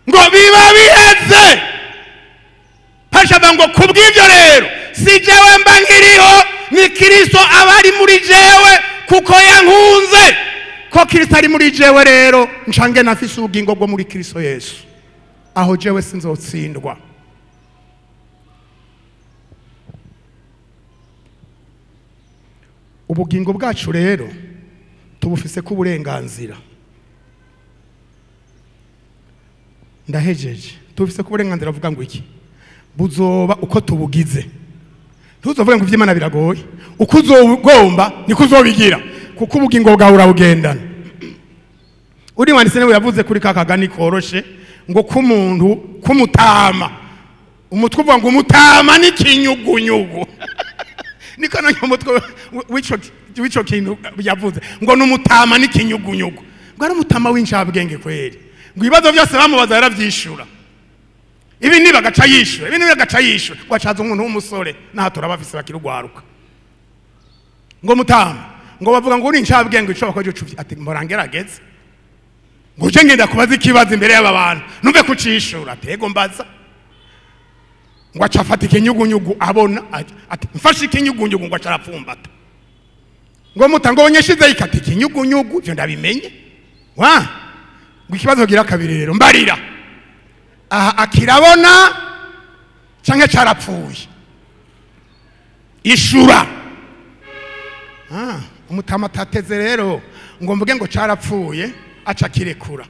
ngo biba biheze. Pashaba ngo kubw'ibyo rero si jewe mba nkiriho, ni Kristo aba ari muri jewe kuko yankunze. Ko Kristo ari muri jewe rero ncange nafise ubugingo bwo muri Kristo Yesu, aho jewe sinzotsindwa. Ubugingo bwacu rero tubufise ku burenganzira. Ndahejeje. Tubufise ku burenganzira avuga ngo iki? Buzoba uko tubugize. Ntuzovuge ngo ivy'Imana biragoye. Uko uzogomba niko uzobigira, kuko ubugingo bwawe urabugendana. Uri wanditse nawe yavuze kuri ka kagani koroshe ngo k'umuntu k'umutama, umutwe uvuga ngo umutama ni kinyugunyugu. Niko nanyo umutwe w'ico kintu yavuze ngo n'umutama ni kinyugunyugu, ngo ari umutama w'incabwenge kweri. Ngo ibibazo byose bamubaza yaravyishura, ibi niba gaca yishura, ibi niba gaca yishura. Ngo acaza umuntu w'umusore naha turabafise bakirugwaruka. Ngo mutama, ngo bavuga ngo uri incabwenge ico bakoje ucuvye, ati mborangerageze ngo uje ngenda kubaza ikibazo imbere y'aba bantu numve kucishura. Atego mbaza. Ngo aca afata ikinyugunyugu abona, ati mfashe ikinyugunyugu, ngo aca arapfumbata. Ngo muta ngo nyeshize ikati ikinyugunyugu, ivyo ndabimenye. Wa ngo ikibazo gira kabiri rero mbarira, aha akirabona canke carapfuye? Ishura. Umutama atateze rero ngo mvuge ngo carapfuye aca kirekura,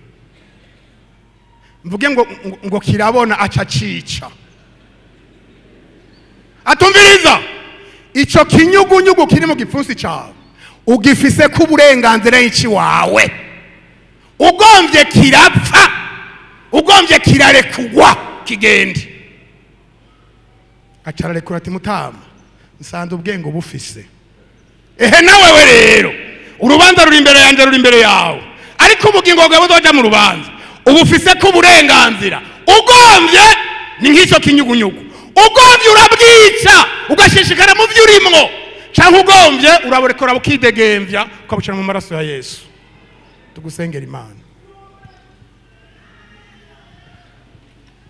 mvuge ngo kirabona aca cica. Atumviriza, ico kinyugunyugu kiri mu gipfunsi cawe ugifise ku burenganzira y'ici wawe. Ugombye kirapfa, ugombye kirarekugwa kigende. Aca ararekura ati mutama nsanze ubwenge bufise. Ehe nawe rero urubanza ruri imbere yanje, ruri imbere yawe, ariko ubugingo bwawe buzoja mu rubanza. Ubufise ku burenganzira, ugombye ni nk'icyo kinyugunyugu, ugombye urabwica ugashishikara mu byo urimwo, canke ugombye uraburekura bukidegembya ukabucira mu maraso ya Yesu. Tugusengera Imana.